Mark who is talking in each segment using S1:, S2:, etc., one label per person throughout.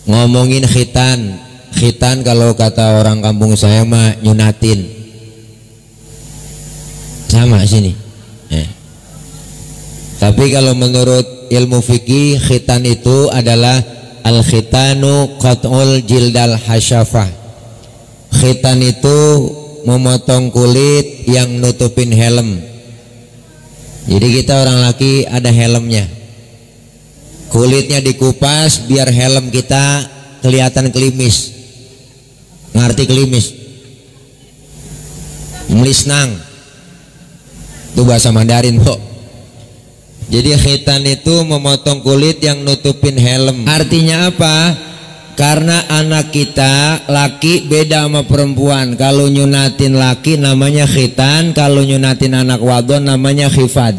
S1: ngomongin khitan. Khitan kalau kata orang kampung saya mah nyunatin. Sama sini. Tapi kalau menurut ilmu fikih, khitan itu adalah al-khitanu qat'ul jildal hasyafah. Khitan itu memotong kulit yang nutupin helm. Jadi kita orang laki ada helmnya. Kulitnya dikupas biar helm kita kelihatan klimis. Ngerti klimis? Melisnang. Itu bahasa Mandarin kok. Jadi khitan itu memotong kulit yang nutupin helm. Artinya apa? Karena anak kita laki beda sama perempuan. Kalau nyunatin laki namanya khitan, kalau nyunatin anak wadon namanya khifad.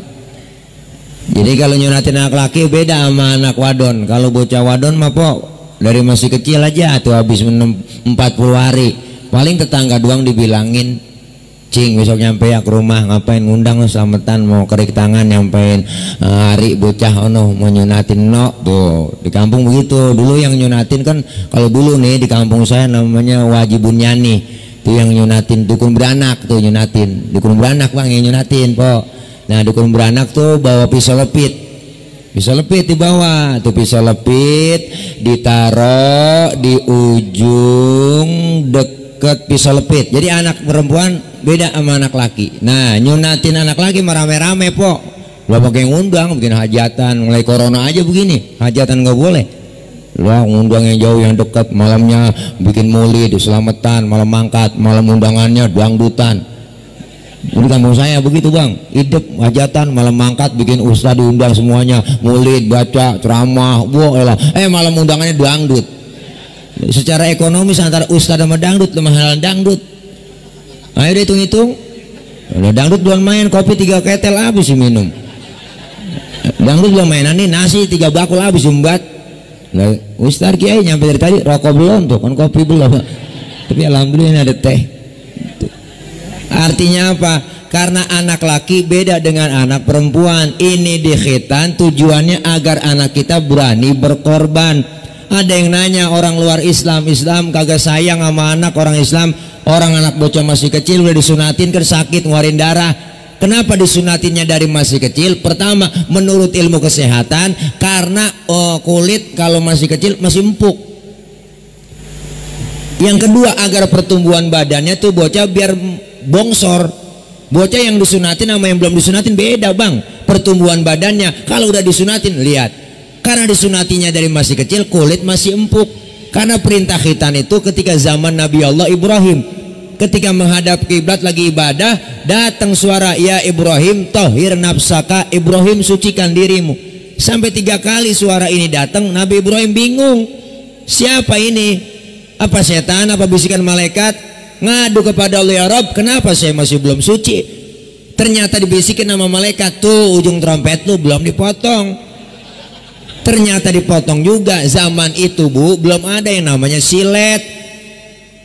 S1: Jadi kalau nyunatin anak laki beda sama anak wadon. Kalau bocah wadon mah po dari masih kecil aja tuh habis 40 hari. Paling tetangga doang dibilangin, "Cing, besok nyampe ya ke rumah, ngapain ngundang selamatan mau kerik tangan nyampein hari bocah ono mau nyunatin no." Tuh di kampung begitu. Dulu yang nyunatin kan, kalau dulu nih di kampung saya namanya wajibun nyani. Tuh yang nyunatin dukun beranak tuh nyunatin. Dukun beranak bang yang nyunatin po. Nah dukun beranak tuh bawa pisau lepit. Pisau lepit dibawa. Tuh pisau lepit ditaruh di ujung deket pisau lepit. Jadi anak perempuan beda sama anak laki. Nah nyunatin anak laki merame-rame po. Lo pakai ngundang bikin hajatan. Mulai corona aja begini, hajatan nggak boleh. Lo ngundang yang jauh yang dekat, malamnya bikin maulid selamatan, malam mangkat, malam undangannya dangdutan. Di kampung saya begitu bang, hidup hajatan malam mangkat bikin ustaz diundang semuanya, maulid baca ceramah, malam undangannya dangdut. Secara ekonomis antara ustaz sama dangdut lebih mahal dangdut. Ayo deh hitung-hitung. Dangdut belum main, kopi 3 ketel habis minum. Dangdut belum mainan nih, nasi 3 bakul habis umbat. Nah, ustaz kiai nyampe dari tadi rokok belum tuh, kan kopi belum. Tapi alhamdulillah ada teh. Artinya apa? Karena anak laki beda dengan anak perempuan. Ini di khitan tujuannya agar anak kita berani berkorban. Ada yang nanya orang luar Islam kagak sayang sama anak orang Islam. Orang anak bocah masih kecil udah disunatin kan sakit ngeluarin darah. Kenapa disunatinnya dari masih kecil? Pertama menurut ilmu kesehatan karena kulit kalau masih kecil masih empuk. Yang kedua agar pertumbuhan badannya tuh bocah biar bongsor. Bocah yang disunatin sama yang belum disunatin beda bang pertumbuhan badannya. Kalau udah disunatin lihat, karena disunatinya dari masih kecil kulit masih empuk. Karena perintah khitan itu ketika zaman Nabi Allah Ibrahim, ketika menghadap kiblat lagi ibadah, datang suara, "Ya Ibrahim, tahhir nafsaka." Ibrahim, sucikan dirimu. Sampai 3 kali suara ini datang. Nabi Ibrahim bingung, siapa ini? Apa setan? Apa bisikan malaikat? Ngadu kepada Allah, "Ya Rabb, kenapa saya masih belum suci?" Ternyata dibisikin nama malaikat, "Tuh ujung trompet lu belum dipotong." Ternyata dipotong juga. Zaman itu bu, belum ada yang namanya silet,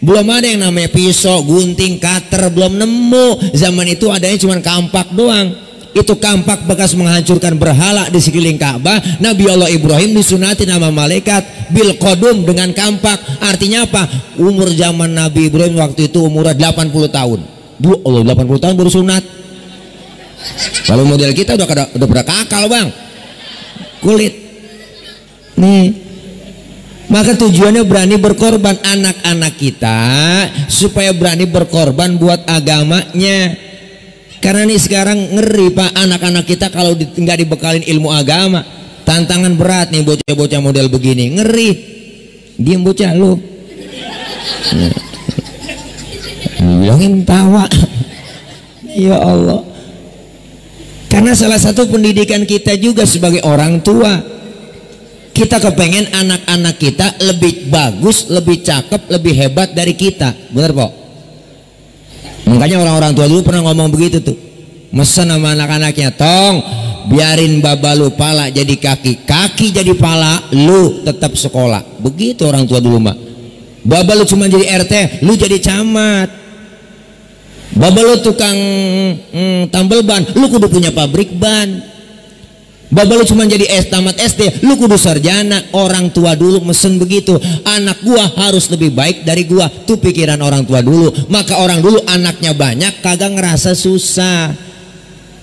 S1: belum ada yang namanya pisau, gunting, cutter, belum nemu. Zaman itu adanya cuma kampak doang. Itu kampak bekas menghancurkan berhala di sekeliling Ka'bah. Nabi Allah Ibrahim disunati nama malaikat bil qadum dengan kampak. Artinya apa? Umur zaman Nabi Ibrahim waktu itu umurnya 80 tahun. Bu Allah, 80 tahun baru sunat. Kalau model kita udah pada kakal bang kulit nih. Maka tujuannya berani berkorban anak-anak kita supaya berani berkorban buat agamanya. Karena nih sekarang ngeri pak, anak-anak kita kalau nggak dibekalin ilmu agama, tantangan berat nih bocah-bocah model begini, ngeri. Diem bocah lu, bilangin tawa. Ya Allah. Karena salah satu pendidikan kita juga sebagai orang tua, kita kepengen anak-anak kita lebih bagus, lebih cakep, lebih hebat dari kita, bener po? Makanya orang-orang tua dulu pernah ngomong begitu tuh, mesen sama anak-anaknya, "Tong, biarin baba lu pala jadi kaki, kaki jadi pala, lu tetap sekolah." Begitu orang tua dulu mah. Baba lu cuma jadi RT, lu jadi camat. Baba lu tukang tambel ban, lu kudu punya pabrik ban. Bapak lu cuma jadi tamat SD, lu kudu sarjana. Orang tua dulu mesen begitu. Anak gua harus lebih baik dari gua. Tuh pikiran orang tua dulu. Maka orang dulu anaknya banyak kagak ngerasa susah.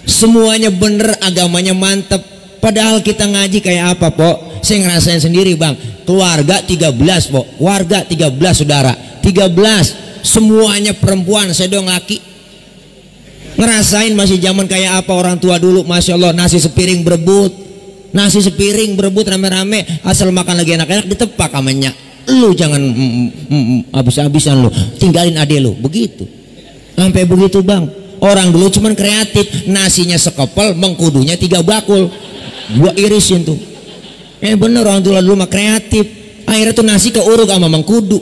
S1: Semuanya bener, agamanya mantep. Padahal kita ngaji kayak apa, Pok? Saya ngerasain sendiri, Bang. Keluarga 13, Pok. Keluarga 13 saudara. 13. Semuanya perempuan, saya doang laki. Ngerasain masih zaman kayak apa orang tua dulu. Masya Allah, nasi sepiring berebut. Nasi sepiring berebut rame-rame. Asal makan lagi enak-enak ditepak amanya. Lu jangan habis-habisan lu. Tinggalin adek lu. Begitu. Sampai begitu, Bang. Orang dulu cuman kreatif. Nasinya sekepel, mengkudunya 3 bakul. Gua irisin tuh. Bener, orang tua dulu mah kreatif. Akhirnya tuh nasi keuruk sama mengkudu.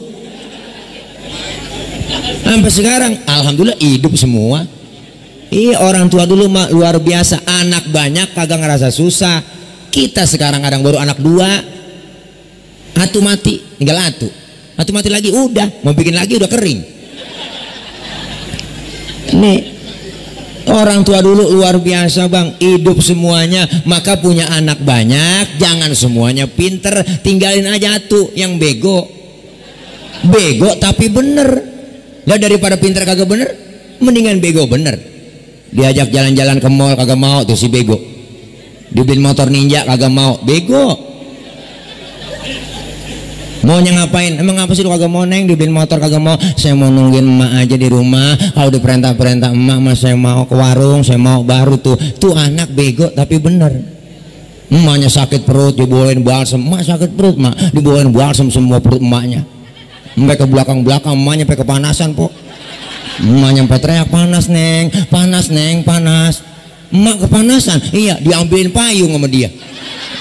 S1: Sampai sekarang alhamdulillah hidup semua. Iya, orang tua dulu mah luar biasa. Anak banyak kagak ngerasa susah. Kita sekarang kadang baru anak 2. Atu mati, tinggal atu. Atu mati lagi udah, mau bikin lagi udah kering. Nih, orang tua dulu luar biasa, Bang. Hidup semuanya. Maka punya anak banyak, jangan semuanya pinter. Tinggalin aja atu yang bego. Bego tapi bener. Lah daripada pinter kagak bener, mendingan bego bener. Diajak jalan-jalan ke mall kagak mau tuh si bego. Dibeliin motor ninja kagak mau, bego. Maunya ngapain? Emang apa sih lu kagak mau, Neng? Dibeliin motor kagak mau. Saya mau nungguin emak aja di rumah. Kalau diperintah-perintah emak mah saya mau ke warung, saya mau baru tuh. Tuh anak bego tapi bener. Emaknya sakit perut dibolehin balsem. Emak sakit perut, Mak, dibolehin balsem semua perut emaknya. Sampai ke belakang-belakang emaknya sampai kepanasan, Pok. Emak nyampe teriak, panas Neng, panas Neng, panas. Emak kepanasan, iya, diambilin payung sama dia.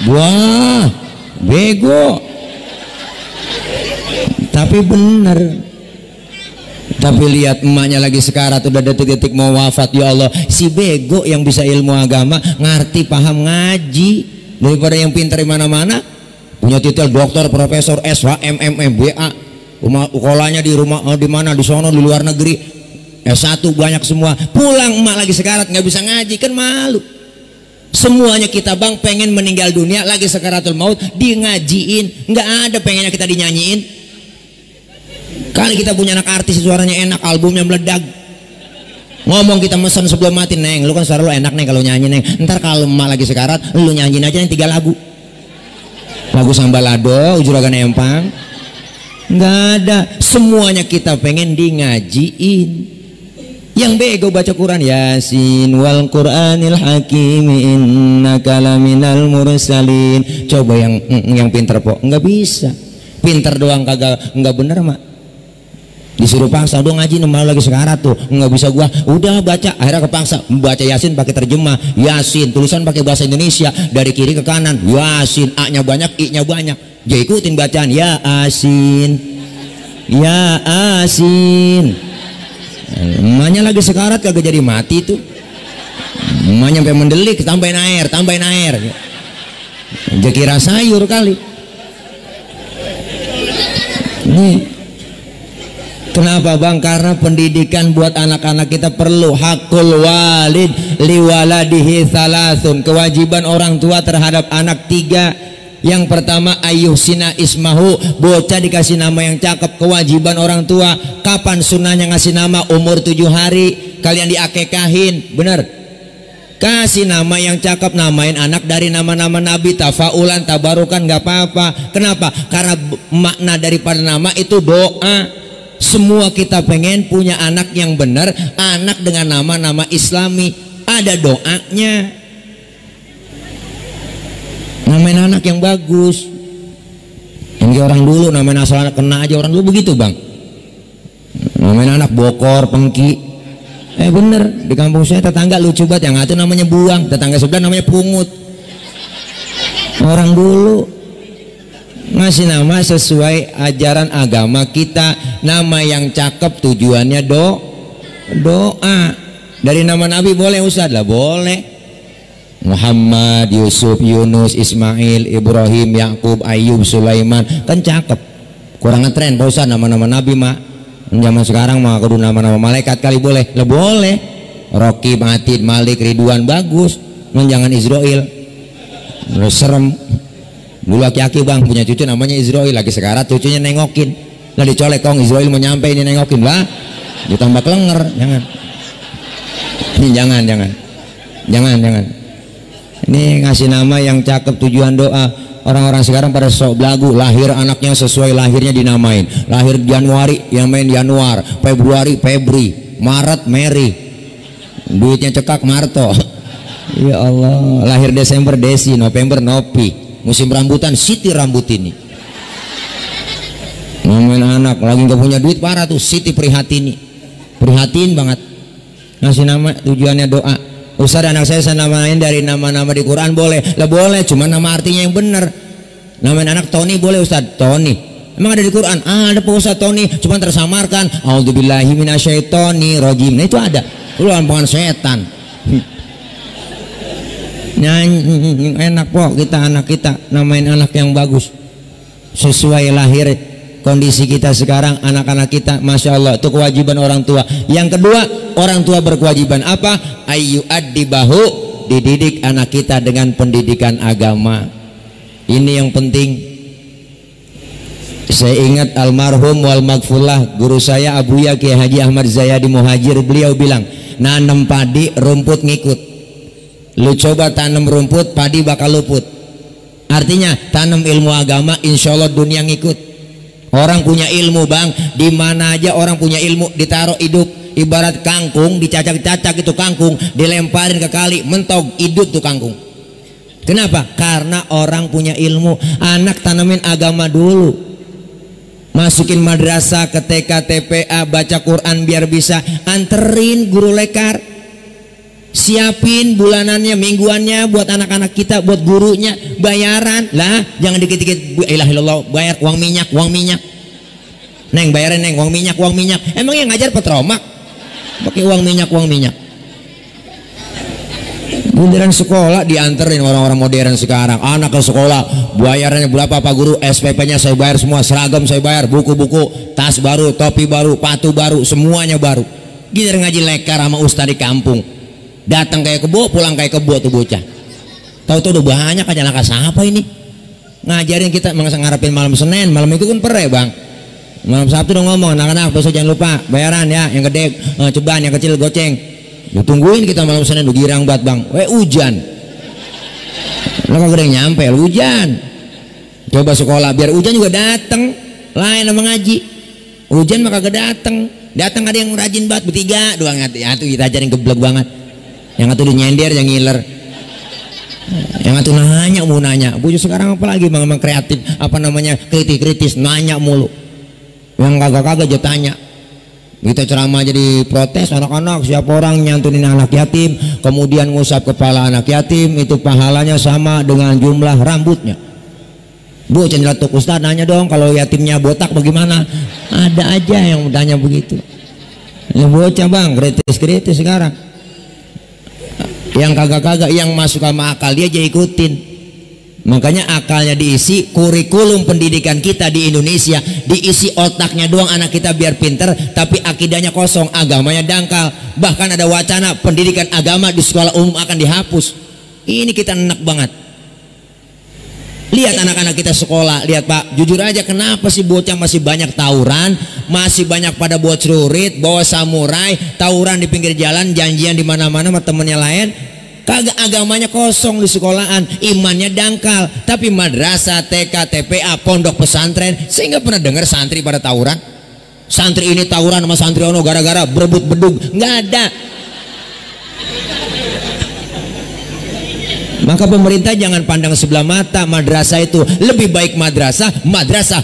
S1: Wah, bego. Tapi bener. Tapi lihat emaknya lagi sekarat, udah detik-detik mau wafat. Ya Allah, si bego yang bisa ilmu agama, ngerti, paham, ngaji, daripada yang pintar di mana-mana, punya titel dokter, profesor, SH, MM, BA, rumah ukolanya di rumah, di mana, di sono, di luar negeri. S1 banyak semua. Pulang emak lagi sekarat nggak bisa ngaji, kan malu. Semuanya kita, Bang, pengen meninggal dunia lagi sekaratul maut di ngajiin. Nggak ada pengennya kita dinyanyiin. Kali kita punya anak artis suaranya enak, albumnya meledak. Ngomong kita mesen sebelum mati, Neng, lu kan suara lu enak, Neng, kalau nyanyi, Neng. Ntar kalau emak lagi sekarat, lu nyanyiin aja yang 3 lagu. Lagu Sambalado, Juragan Empang. Nggak ada. Semuanya kita pengen di ngajiin. Yang bego baca Quran, Yasin wal Qur'anil Hakim innaka laminal mursalin. Coba yang pinter, Pok, nggak bisa. Pinter doang kagak, nggak bener, Mak. Disuruh paksa dong ngaji, malu lagi sekarat tuh, nggak bisa gua. Udah baca, akhirnya kepaksa baca Yasin pakai terjemah. Yasin tulisan pakai bahasa Indonesia dari kiri ke kanan. Yasin, A-nya banyak, I-nya banyak. Dia ikutin bacaan, ya Asin, ya Asin. Emaknya lagi sekarat kagak jadi mati tuh. Emaknya sampai mendelik, tambahin air, tambahin air. Dia kira sayur kali. Nih. Kenapa, Bang? Karena pendidikan buat anak-anak kita perlu. Hakul walid liwaladihi salasun. Kewajiban orang tua terhadap anak 3. Yang pertama, ayyuhsina ismahu, bocah dikasih nama yang cakep. Kewajiban orang tua. Kapan sunnahnya ngasih nama? Umur 7 hari kalian diakekahin, bener. Kasih nama yang cakep, namain anak dari nama-nama Nabi, tafaulan, tabarukan, nggak apa-apa. Kenapa? Karena makna daripada nama itu doa. Semua kita pengen punya anak yang benar, anak dengan nama-nama Islami, ada doanya. Namain anak yang bagus. Yang orang dulu namain asal anak kena aja orang dulu begitu, Bang. Namain anak Bokor, Pengki. Bener, di kampung saya tetangga lucu banget, yang satu namanya Buang, tetangga sebelah namanya Pungut. Orang dulu ngasih nama sesuai ajaran agama kita. Nama yang cakep tujuannya doa. Dari nama Nabi boleh, Ustaz? Lah boleh. Muhammad, Yusuf, Yunus, Ismail, Ibrahim, Yakub, Ayub, Sulaiman, kan cakep. Kurang ngetren, Pak Ustaz, nama-nama Nabi, Mak. Zaman sekarang mah kudu nama-nama malaikat kali boleh. Lah boleh. Rocky, Atid, Malik, Ridwan, bagus. Jangan Israel. serem. Dulu aki-aki bang punya cucu namanya Israel, lagi sekarang cucunya nengokin, lah dicolek kong Israel mau nyampe ini nengokin lah, ditambah kelenger. Jangan, ini jangan. Ini ngasih nama yang cakep, tujuan doa. Orang-orang sekarang pada sok belagu, lahir anaknya sesuai lahirnya dinamain. Lahir Januari yang main Januar, Februari Febri, Maret Mary, duitnya cekak Marto. Ya Allah, lahir Desember Desi, November Nopi, musim rambutan Siti Rambutini. Ngomongin anak lagi nggak punya duit parah tuh, Siti Prihatini, prihatin banget. Ngasih nama tujuannya doa. Ustaz, anak saya namain dari nama-nama di Quran boleh? Lah boleh, cuma nama artinya yang benar. Namain anak Tony boleh Ustaz? Tony emang ada di Quran? Ada Pak Ustaz Tony, cuma tersamarkan. A'udzubillahi minasyaitonirrajim. Nah itu ada. Lu bukan setan. Nyanyi enak kok kita, anak kita namain anak yang bagus sesuai lahir kondisi kita sekarang. Anak-anak kita Masya Allah, itu kewajiban orang tua. Yang kedua, orang tua berkewajiban apa? Ayu addibahu, dididik anak kita dengan pendidikan agama. Ini yang penting. Saya ingat almarhum wal magfurlah guru saya Abuya Kiai Haji Ahmad Zayadi Muhajir, beliau bilang nanam padi rumput ngikut. Lu coba tanam rumput, padi bakal luput. Artinya tanam ilmu agama, insya Allah dunia ngikut. Orang punya ilmu bang, di mana aja orang punya ilmu ditaruh hidup. Ibarat kangkung, dicacak-cacak itu kangkung, dilemparin ke kali, mentog hidup tuh kangkung. Kenapa? Karena orang punya ilmu. Anak tanamin agama dulu, masukin madrasah ke TK TPA, baca Quran biar bisa, anterin guru lekar, siapin bulanannya, mingguannya buat anak-anak kita, buat gurunya, bayaran lah, jangan dikit-dikit ilah ilallah bayar uang minyak, neng bayarin neng uang minyak, emang yang ngajar petromak pakai uang minyak. Beneran sekolah dianterin orang-orang modern sekarang, anak ke sekolah bayarannya berapa Pak Guru, SPP-nya saya bayar semua, seragam saya bayar, buku-buku, tas baru, topi baru, patu baru, semuanya baru. Giliran ngaji lekar sama ustaz di kampung, datang kayak kebo, pulang kayak kebo tuh bocah. Tahu-tahu udah banyak aja anak siapa ini ngajarin kita, ngarepin malam Senin, malam Minggu kan pere bang. Malam Sabtu udah ngomong, anak-anak besok jangan lupa bayaran ya, yang gede ceban, yang kecil goceng. Tungguin kita malam Senin, udah girang banget bang. Hujan, lo kagak nyampe, hujan. Coba sekolah biar hujan juga dateng, lain sama ngaji. Hujan mah kagak dateng ada yang rajin banget, bertiga doang ya tuh kita ajarin geblek banget. Yang satu nyender, yang ngiler, yang satu mau nanya. Bocah sekarang apalagi bang, emang kreatif, apa namanya, kritis nanya mulu. Yang kagak aja tanya. Kita ceramah jadi protes anak-anak, siapa orang nyantunin anak yatim kemudian ngusap kepala anak yatim, itu pahalanya sama dengan jumlah rambutnya. Bocah nyeletuk, Ustaz nanya dong kalau yatimnya botak bagaimana? Ada aja yang tanya begitu. Ya bocah bang, kritis sekarang. Yang kagak yang masuk sama akal dia aja ikutin. Makanya akalnya diisi, kurikulum pendidikan kita di Indonesia diisi otaknya doang anak kita biar pinter, tapi akidahnya kosong, agamanya dangkal. Bahkan ada wacana pendidikan agama di sekolah umum akan dihapus. Ini kita enak banget. Lihat anak-anak kita sekolah, lihat Pak, jujur aja kenapa sih bocah masih banyak tawuran, masih banyak pada buat celurit, bawa samurai, tawuran di pinggir jalan, janjian di mana-mana sama temennya lain. Kagak, agamanya kosong di sekolahan, imannya dangkal. Tapi madrasah, TK, TPA, pondok pesantren, saya nggak pernah dengar santri pada tawuran. Santri ini tawuran sama santri ono gara-gara berebut bedug, nggak ada. Maka pemerintah jangan pandang sebelah mata, madrasah itu lebih baik madrasah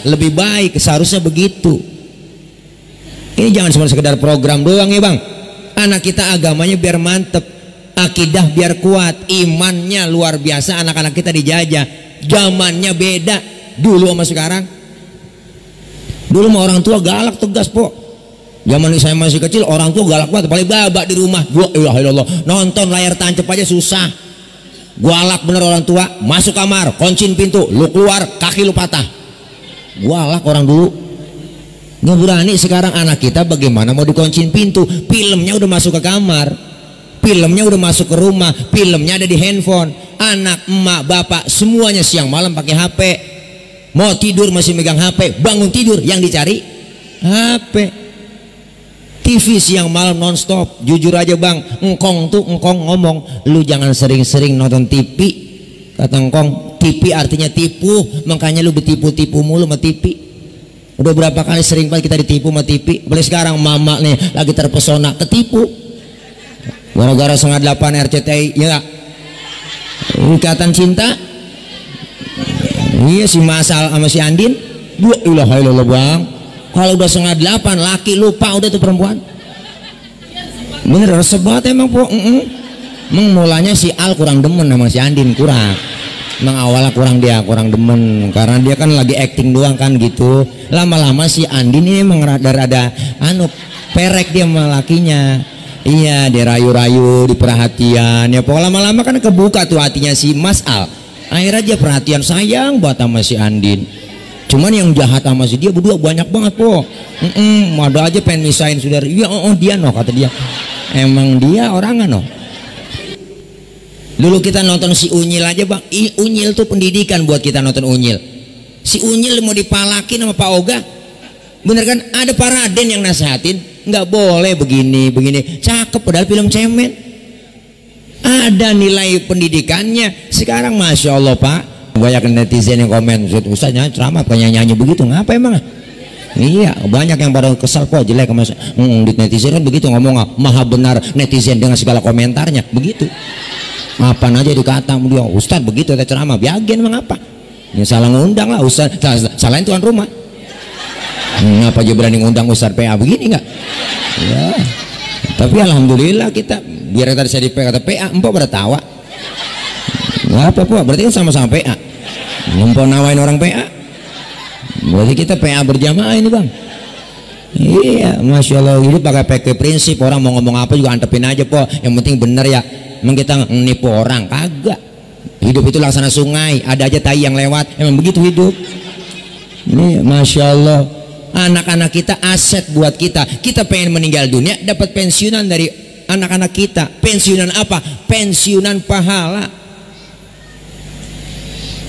S1: lebih baik, seharusnya begitu. Ini jangan cuma sekedar program doang ya bang. Anak kita agamanya biar mantep, akidah biar kuat, imannya luar biasa. Anak-anak kita dijajah, zamannya beda dulu sama sekarang. Dulu mah orang tua galak tegas po. Zaman saya masih kecil orang tua galak banget, paling babak di rumah. Ya Allah, nonton layar tancap aja susah. Galak bener orang tua, masuk kamar, kuncin pintu, lu keluar kaki lu patah. Galak orang dulu. Nggak berani sekarang anak kita bagaimana mau dikuncin pintu, filmnya udah masuk ke kamar. Filmnya udah masuk ke rumah, filmnya ada di handphone. anak, emak, bapak semuanya siang malam pakai HP. Mau tidur masih megang HP, bangun tidur yang dicari HP. TV siang malam nonstop. Jujur aja bang, engkong ngomong, lu jangan sering-sering nonton TV. Kata engkong, TV artinya tipu, makanya lu ditipu-tipu mulu sama TV. Udah berapa kali sering banget kita ditipu sama TV. Boleh sekarang mama nih lagi terpesona ketipu gara-gara 9:30 RCTI, ya gak? Ikatan Cinta. Iya si Masal sama si Andin. Ilaha illallah bang, kalau udah 9:30 laki lupa udah tuh perempuan. Bener resep banget emang po. Mulanya si Al kurang demen sama si Andin, kurang. Emang awalnya kurang demen karena dia kan lagi acting doang kan gitu. Lama-lama si Andin ini emang rada perek dia sama lakinya. Iya, dia rayu-rayu, diperhatian. Ya pokoknya lama-lama kan kebuka tuh hatinya si Mas Al. Akhirnya dia perhatian, sayang buat sama si Andin. Cuman yang jahat sama si dia berdua banyak banget po. Ada aja pengen misahin saudara. Iya, dia no kata dia. Emang dia orang no. Dulu kita nonton si Unyil aja bang. Unyil tuh pendidikan buat kita nonton Unyil. Si Unyil mau dipalakin sama Pak Oga. Bener kan? Ada Pak Raden yang nasehatin. Nggak boleh begini. Cakep padahal film cemen. Ada nilai pendidikannya. Sekarang Masya Allah Pak, banyak netizen yang komen, Ustaznya ceramah pengen nyanyi begitu, ngapa emang? Iya, banyak yang pada kesal kok jelek sama netizen kan begitu ngomong, maha benar netizen dengan segala komentarnya, begitu. Apaan aja dikata dia, Ustaz begitu ada ceramah, biagen emang apa? Ya salah ngundang lah Ustaz, salahin tuan rumah. Ngapa aja berani ngundang Ustaz PA begini nggak? Ya. Tapi alhamdulillah kita biar tadi saya di PA kata PA empok pada tawa. Nggak apa-apa, berarti kan sama-sama PA. Empok nawain orang PA. Berarti kita PA berjamaah ini bang. Iya, Masya Allah, hidup pakai prinsip. Orang mau ngomong apa juga antepin aja po. Yang penting bener ya. Emang kita nipu orang kagak. Hidup itu laksana sungai, ada aja tai yang lewat. Emang begitu hidup. Ini Masya Allah, anak-anak kita aset buat kita. Kita pengen meninggal dunia dapat pensiunan dari anak-anak kita. Pensiunan apa? Pensiunan pahala.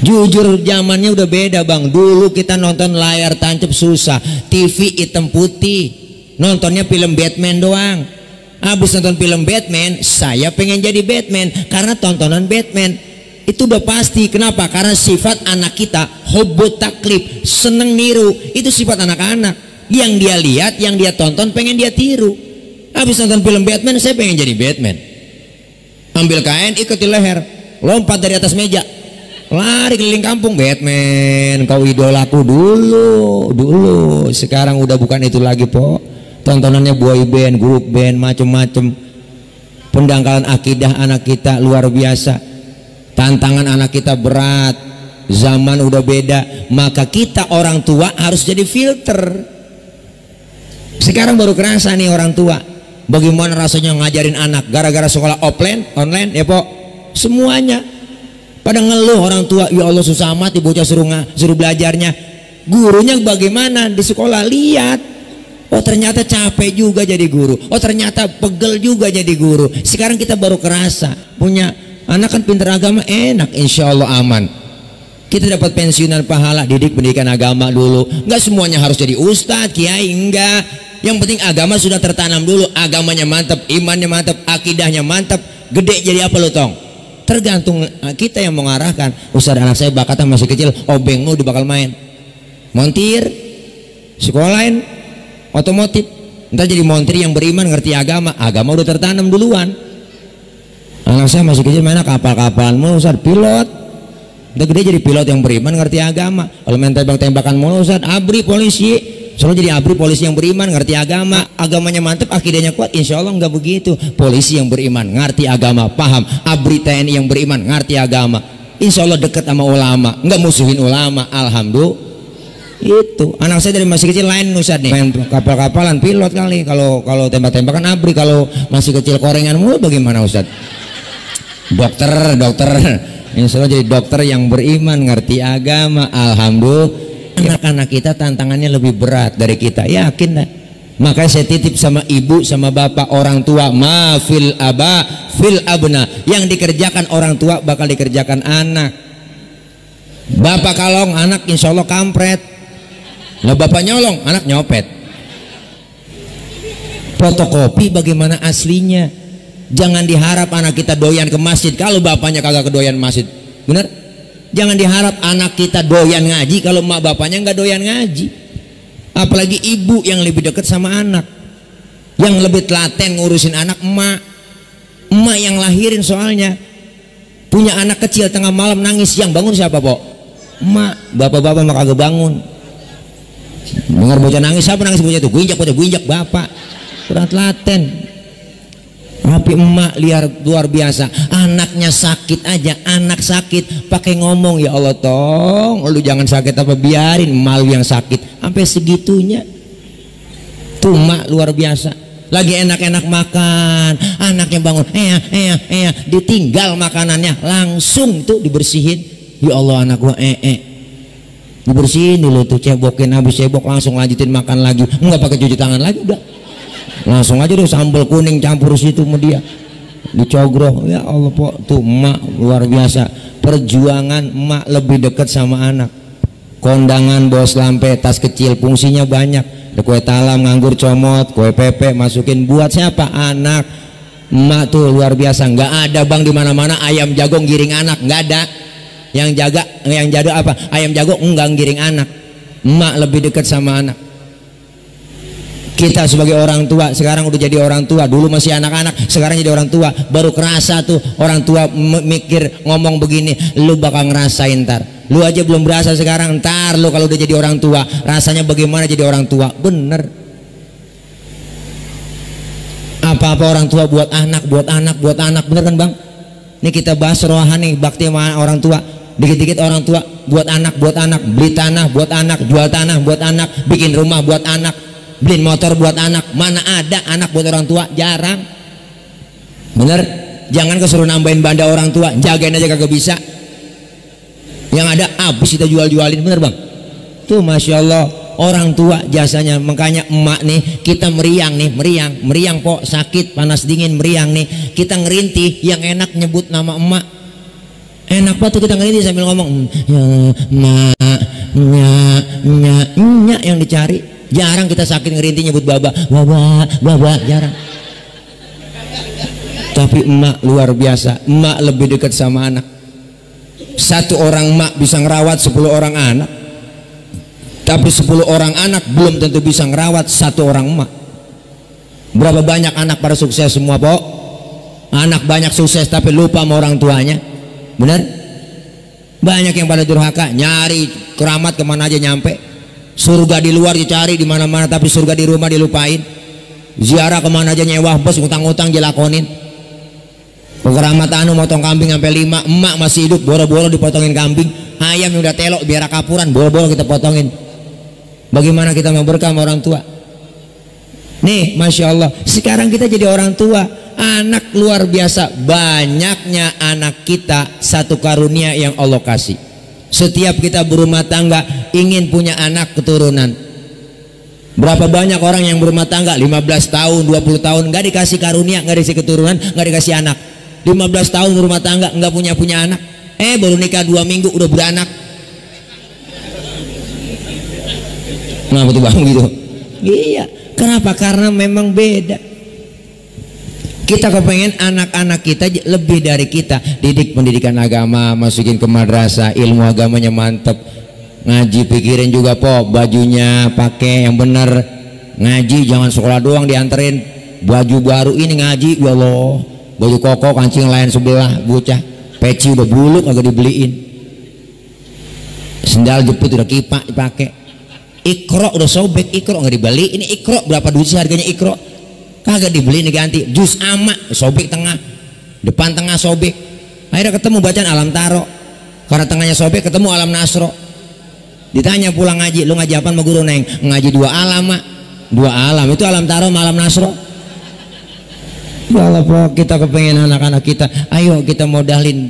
S1: Jujur zamannya udah beda bang. Dulu kita nonton layar tancap susah, TV hitam putih, nontonnya film Batman doang. Habis nonton film Batman, saya pengen jadi Batman karena tontonan Batman. Itu udah pasti. Kenapa? Karena sifat anak kita hobbit taklif, seneng niru. Itu sifat anak-anak. Yang dia lihat, yang dia tonton pengen dia tiru. Habis nonton film Batman, saya pengen jadi Batman. Ambil kain, ikat di leher, lompat dari atas meja, lari keliling kampung. Batman, kau idolaku dulu. Sekarang udah bukan itu lagi po. Tontonannya boy band, grup band, macem-macem. Pendangkalan akidah anak kita luar biasa. Tantangan anak kita berat. Zaman udah beda. Maka kita orang tua harus jadi filter. Sekarang baru kerasa nih orang tua bagaimana rasanya ngajarin anak. Gara-gara sekolah offline, online ya po. Semuanya pada ngeluh orang tua, ya Allah susah amat bocah suruh belajarnya. Gurunya bagaimana di sekolah, lihat, oh ternyata capek juga jadi guru, oh ternyata pegel juga jadi guru. Sekarang kita baru kerasa punya anak kan pinter agama, enak, insya Allah aman. Kita dapat pensiunan pahala, didik pendidikan agama dulu. Enggak semuanya harus jadi ustadz, kiai, enggak. Yang penting agama sudah tertanam dulu, agamanya mantap, imannya mantap, akidahnya mantap. Gede jadi apa lo tong? Tergantung kita yang mengarahkan. Ustaz anak saya bakatnya masih kecil, obeng lu bakal main montir, sekolahin otomotif, ntar jadi montir yang beriman, ngerti agama. Agama udah tertanam duluan. Anak saya masih kecil mainnya kapal-kapalan mulu Ustaz, pilot. Udah gede jadi pilot yang beriman, ngerti agama. Kalau main tembak-tembakan mulu Ustaz, abri polisi. Selalu jadi abri polisi yang beriman, ngerti agama. Agamanya mantap, akidahnya kuat, insya Allah nggak begitu. Polisi yang beriman, ngerti agama, paham. Abri TNI yang beriman, ngerti agama, insya Allah dekat sama ulama, nggak musuhin ulama. Alhamdulillah. Itu anak saya dari masih kecil lain Ustaz nih, main kapal-kapalan, pilot kali. Kalau tembak-tembakan abri. Kalau masih kecil korengan mulu bagaimana Ustaz? Dokter, insya Allah jadi dokter yang beriman, ngerti agama. Alhamdulillah. Anak-anak kita tantangannya lebih berat dari kita, yakin dah. Makanya saya titip sama ibu sama bapak orang tua, ma fil aba fil abna, yang dikerjakan orang tua bakal dikerjakan anak. Bapak kalong, anak insya Allah kampret. Lah bapak nyolong, anak nyopet. Fotokopi bagaimana aslinya. Jangan diharap anak kita doyan ke masjid kalau bapaknya kagak kedoyan masjid. Bener? Jangan diharap anak kita doyan ngaji kalau emak bapaknya nggak doyan ngaji. Apalagi ibu yang lebih dekat sama anak, yang lebih telaten ngurusin anak, emak yang lahirin. Soalnya punya anak kecil tengah malam nangis, yang bangun siapa, Pok? Emak. Bapak-bapak mah kagak bangun. Dengar bocah nangis, siapa nangis bocah itu? Gue injak bapak. Kurang telaten. Tapi emak luar biasa. Anaknya sakit aja, anak sakit pakai ngomong, ya Allah tong, lu jangan sakit apa, biarin malu yang sakit. Sampai segitunya. Tuh emak luar biasa. Lagi enak-enak makan, anaknya bangun, ditinggal makanannya, langsung tuh dibersihin. Ya Allah anak gua dibersihin dulu tuh, cebokin, habis cebok langsung lanjutin makan lagi. Enggak pakai cuci tangan lagi, udah. Langsung aja deh sambal kuning campur situ sama dia, dicogrok. Ya Allah Pok, tuh emak luar biasa. Perjuangan emak lebih dekat sama anak. Kondangan bawa selampe, tas kecil, fungsinya banyak. Ada kue talam, nganggur, comot, kue pepe, masukin buat siapa? Anak. Emak tuh luar biasa. Nggak ada bang di mana-mana ayam jago giring anak, nggak ada. Yang jaga apa? Ayam jago enggak giring anak. Emak lebih dekat sama anak. Kita sebagai orang tua sekarang udah jadi orang tua, dulu masih anak-anak, sekarang jadi orang tua, baru kerasa tuh orang tua mikir ngomong begini, lu bakal ngerasain ntar. Lu aja belum berasa sekarang, ntar lu kalau udah jadi orang tua rasanya bagaimana jadi orang tua. Bener. Apa-apa orang tua buat anak, bener kan bang? Ini kita bahas rohani, bakti sama orang tua. Dikit-dikit orang tua buat anak, beli tanah buat anak, jual tanah buat anak, bikin rumah buat anak, beliin motor buat anak. Mana ada anak buat orang tua? Jarang. Bener? Jangan kesuruh nambahin banda orang tua, jagain aja kagak bisa. Yang ada habis kita jual-jualin. Bener bang? Tuh Masya Allah orang tua jasanya. Makanya emak nih kita meriang nih, meriang Pok, sakit panas dingin meriang nih, kita ngerintih. Yang enak nyebut nama emak, enak banget tuh kita ngerintih sambil ngomong ya mak, nya yang dicari. Jarang kita sakit ngerintih nyebut baba, jarang. Tapi emak luar biasa, emak lebih dekat sama anak. Satu orang emak bisa ngerawat 10 orang anak, tapi 10 orang anak belum tentu bisa ngerawat satu orang emak. Berapa banyak anak pada sukses semua Pok? Anak banyak sukses tapi lupa sama orang tuanya. Bener? Banyak yang pada durhaka, nyari keramat kemana aja nyampe. Surga di luar dicari di mana-mana, tapi surga di rumah dilupain. Ziarah kemana aja nyewa bus, utang-utang dilakonin. Keramat anu motong kambing sampai 5, emak masih hidup boro-boro dipotongin kambing. Ayam yang udah telok biar kapuran boro-boro kita potongin. Bagaimana kita mau berkah sama orang tua? Nih Masya Allah, sekarang kita jadi orang tua, anak luar biasa. Banyaknya anak kita satu karunia yang Allah kasih. Setiap kita berumah tangga ingin punya anak keturunan. Berapa banyak orang yang berumah tangga 15 tahun 20 tahun nggak dikasih karunia, nggak dikasih keturunan, nggak dikasih anak. 15 tahun berumah tangga nggak punya anak, baru nikah 2 minggu udah beranak. Kenapa tuh bang gitu? Iya, kenapa? Karena memang beda. Kita kepengen anak-anak kita lebih dari kita, didik pendidikan agama, masukin ke madrasah, ilmu agamanya mantep, ngaji pikirin juga Pok, bajunya pakai yang bener, ngaji jangan sekolah doang dianterin, baju baru ini ngaji, ya Allah, baju koko kancing lain sebelah, bocah peci udah bulu kagak dibeliin, sendal jepit udah kipak dipakai, ikro udah sobek, ikro nggak dibeli. Ini ikro berapa duit sih harganya ikro? Kagak dibeli, diganti. Jus ama sobek tengah, depan tengah sobek. Akhirnya ketemu bacaan alam taro, karena tengahnya sobek ketemu alam nasro. Ditanya pulang ngaji, lu ngaji apaan sama guru neng? Ngaji 2 alam mak. 2 alam itu alam taro sama alam nasro. Ya Allah Pok, kita kepengen anak-anak kita, ayo kita modalin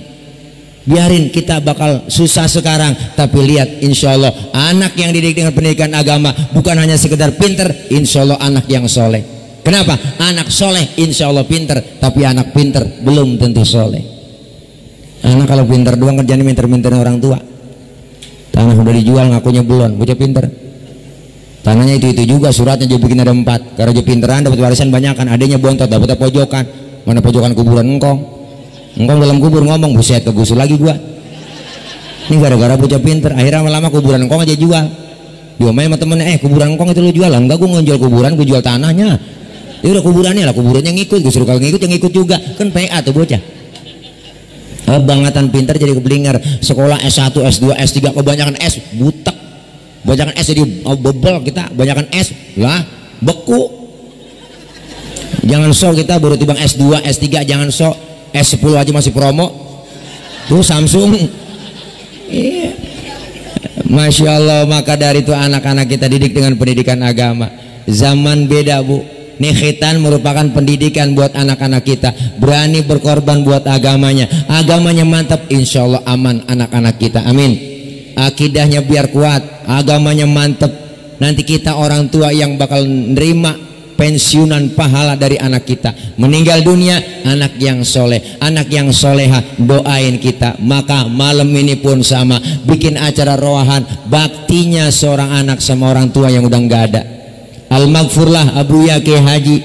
S1: Biarin, kita bakal susah sekarang, tapi lihat insya Allah anak yang dididik dengan pendidikan agama bukan hanya sekedar pinter, insya Allah anak yang soleh. Kenapa? Anak soleh insya Allah pinter, tapi anak pinter belum tentu soleh. Anak kalau pinter doang kerjanya minter-minterin orang tua. Tanah udah dijual ngakunya belum, bocah pinter. Tanahnya itu juga, suratnya juga bikin ada 4. Karena dia pinteran dapat warisan banyak kan, adanya bontot dapat pojokan. Mana pojokan kuburan engkong? Engkong dalam kubur ngomong, buset kegusur lagi gua. Ini gara-gara bocah pinter, akhirnya lama-lama kuburan engkong aja jual. Diomain sama temennya, kuburan engkong itu lu jual. Enggak, gua nggak jual kuburan, gua jual tanahnya. Ya udah kuburannya lah, kuburannya ngikut, gua suruh kalau ngikut yang ngikut juga. Kan PA tuh bocah. Bangatan pinter jadi keblinger, sekolah S1, S2, S3 kebanyakan S, butek. Banyakan S jadi bebel kita, banyakan S lah beku. Jangan sok kita baru tibang S2, S3, jangan sok. S10 aja masih promo tuh Samsung. Iya. Masya Allah. Maka dari itu anak-anak kita didik dengan pendidikan agama. Zaman beda bu, nih khitan merupakan pendidikan buat anak-anak kita, berani berkorban buat agamanya. Agamanya mantap, insya Allah aman anak-anak kita, amin. Akidahnya biar kuat, agamanya mantap. Nanti kita orang tua yang bakal nerima pensiunan pahala dari anak kita. Meninggal dunia anak yang soleh, anak yang soleha, doain kita. Maka malam ini pun sama, bikin acara roahan baktinya seorang anak sama orang tua yang udah nggak ada. Al-Maghfurlah Abu Yaki Haji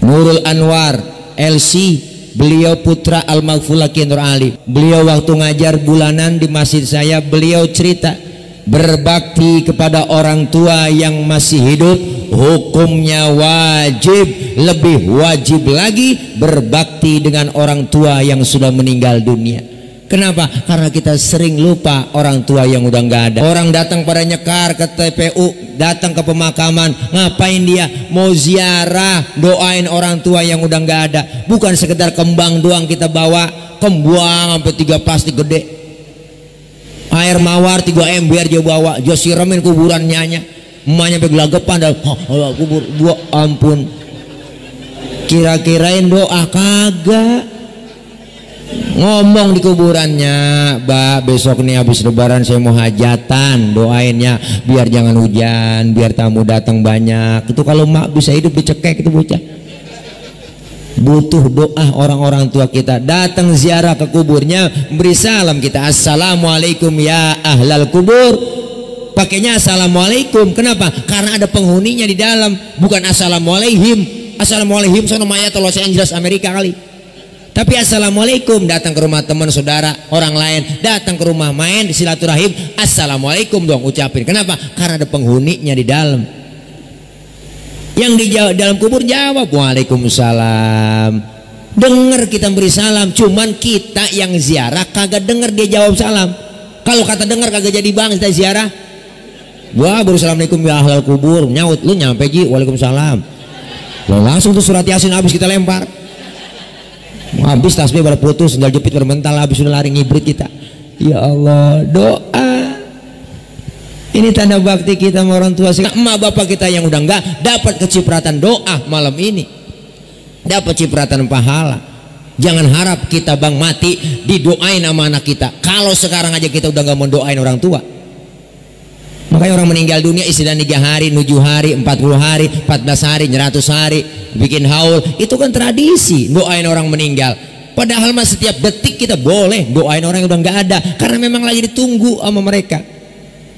S1: Nurul Anwar LC, beliau putra Al-Maghfurlah Kiai Nur Ali. Beliau waktu ngajar bulanan di masjid saya, beliau cerita berbakti kepada orang tua yang masih hidup hukumnya wajib, lebih wajib lagi berbakti dengan orang tua yang sudah meninggal dunia. Kenapa? Karena kita sering lupa orang tua yang udah nggak ada. Orang datang pada nyekar ke TPU, datang ke pemakaman, ngapain dia? Mau ziarah, doain orang tua yang udah nggak ada. Bukan sekedar kembang doang kita bawa, kembang sampai 3 plastik gede, air mawar 3 ember dia bawa, dia siramin kuburannya. Emaknya begelagapan dah kubur, gua ampun. Kira-kirain doa kagak. Ngomong di kuburannya, "Mbak, besok nih habis lebaran saya mau hajatan, doainnya biar jangan hujan, biar tamu datang banyak." Itu kalau mak bisa hidup dicekek itu bocah. Butuh doa orang-orang tua kita. Datang ziarah ke kuburnya, beri salam kita, "Assalamualaikum ya ahlal kubur." Pakainya assalamualaikum. Kenapa? Karena ada penghuninya di dalam, bukan assalamualaikum. Assalamualaikum sono mayat Los Angeles Amerika kali. Tapi assalamualaikum, datang ke rumah teman saudara orang lain, datang ke rumah main silaturahim, assalamualaikum dong ucapin. Kenapa? Karena ada penghuninya di dalam. Yang di dalam kubur jawab waalaikumsalam. Dengar kita beri salam, cuman kita yang ziarah kagak dengar dia jawab salam. Kalau kata dengar kagak jadi bang kita ziarah. Wah, baru assalamualaikum ya ahlal kubur, nyaut lu nyampe ji waalaikumsalam. Langsung tuh surat Yasin habis kita lempar. Habis tasbih pada putus, sendal jepit bermental, habis sudah lari ngibrit kita. Ya Allah, doa. Ini tanda bakti kita sama orang tua. Emak bapak kita yang udah enggak dapat kecipratan doa malam ini, dapat cipratan pahala. Jangan harap kita bang mati didoain sama anak kita. Kalau sekarang aja kita udah nggak mau doain orang tua. Makanya orang meninggal dunia istilah 3 hari, 7 hari, 40 hari, 14 hari, 100 hari, bikin haul. Itu kan tradisi doain orang meninggal. Padahal mas setiap detik kita boleh doain orang yang udah nggak ada, karena memang lagi ditunggu sama mereka.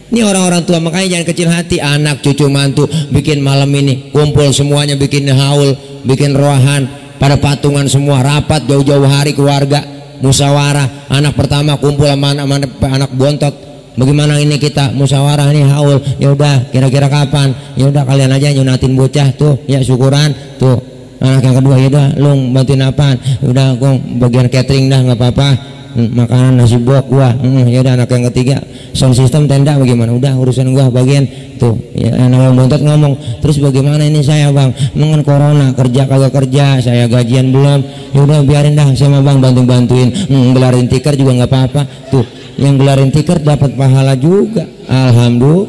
S1: Ini orang-orang tua, makanya jangan kecil hati. Anak, cucu, mantu bikin malam ini kumpul semuanya, bikin haul, bikin roahan, pada patungan semua, rapat jauh-jauh hari keluarga, musyawarah. Anak pertama kumpul sama anak bontot. Bagaimana ini kita musyawarah nih haul, ya udah kira-kira kapan? Ya udah kalian aja nyunatin bocah tuh, ya syukuran tuh. Anak yang kedua ya udah lu bantuin apaan? Ya udah gua bagian catering dah nggak apa-apa. Makanan nasi bok gua. Ya udah anak yang ketiga sound system tenda bagaimana? Udah urusan gua bagian tuh. Ya anak yang bontot ngomong, terus bagaimana ini saya bang? Dengan corona kerja kagak kerja, saya gajian belum. Ya udah biarin dah saya bang bantuin. Gelarin tikar juga nggak apa-apa tuh. Yang gelarin tikar dapat pahala juga, alhamdulillah.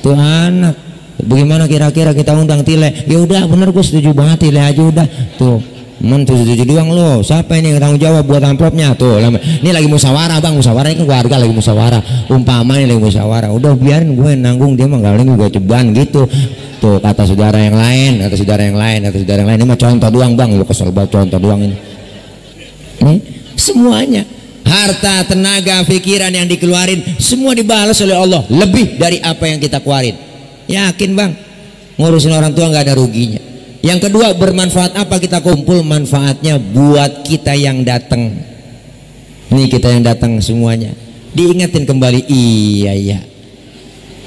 S1: Tuh anak, bagaimana kira-kira kita undang Tile? Ya udah bener gue setuju banget, Tile aja udah. Tuh tujuh doang lo. Siapa ini yang tanggung jawab buat amplopnya tuh? Ini lagi musyawarah bang, musyawarah ini kan keluarga lagi musyawarah. Umpama ini lagi musyawarah, udah biarin gue nanggung, dia mah galing gue ceban gitu. Tuh kata saudara yang lain, kata saudara yang lain, kata saudara yang lain. Ini mah contoh doang bang, lo kesel banget contoh doang ini. Semuanya harta, tenaga, pikiran yang dikeluarin semua dibalas oleh Allah lebih dari apa yang kita keluarin. Yakin bang, ngurusin orang tua nggak ada ruginya. Yang kedua, bermanfaat apa kita kumpul? Manfaatnya buat kita yang datang. Ini kita yang datang semuanya diingatin kembali. Iya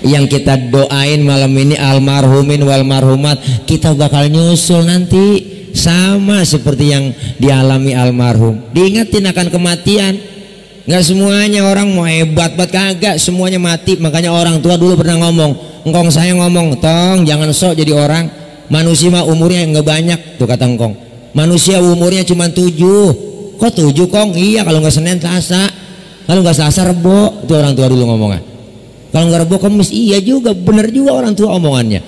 S1: yang kita doain malam ini, almarhumin wal marhumat, kita bakal nyusul nanti sama seperti yang dialami almarhum. Diingatin akan kematian. Nggak semuanya orang mau hebat kagak, semuanya mati. Makanya orang tua dulu pernah ngomong, engkong saya ngomong, tong jangan sok jadi orang. Manusia mah umurnya nggak banyak tuh kata engkong. Manusia umurnya cuma 7. Kok 7 kong? Iya kalau nggak Senin Selasa, kalau nggak Selasa Rebo. Itu orang tua dulu ngomongnya. Kalau nggak Rebo Kamis. Iya juga, bener juga orang tua omongannya.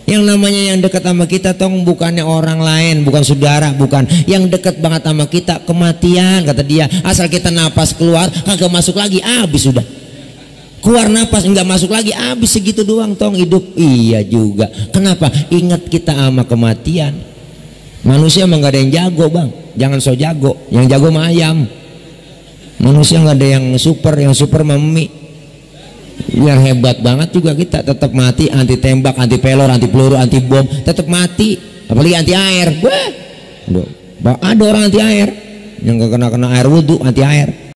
S1: Yang namanya yang dekat sama kita tong bukannya orang lain, bukan saudara, bukan. Yang dekat banget sama kita kematian kata dia. Asal kita napas keluar kagak masuk lagi, habis sudah. Keluar napas enggak masuk lagi, habis segitu doang tong hidup. Iya juga. Kenapa? Ingat kita sama kematian. Manusia emang gak ada yang jago bang, jangan so jago. Yang jago mah ayam. Manusia nggak ada yang super mah mie. Biar hebat banget juga kita tetap mati, anti tembak, anti pelor, anti peluru, anti bom, tetap mati. Apalagi anti air. Wah, ada orang anti air yang gak kena air wudhu, anti air.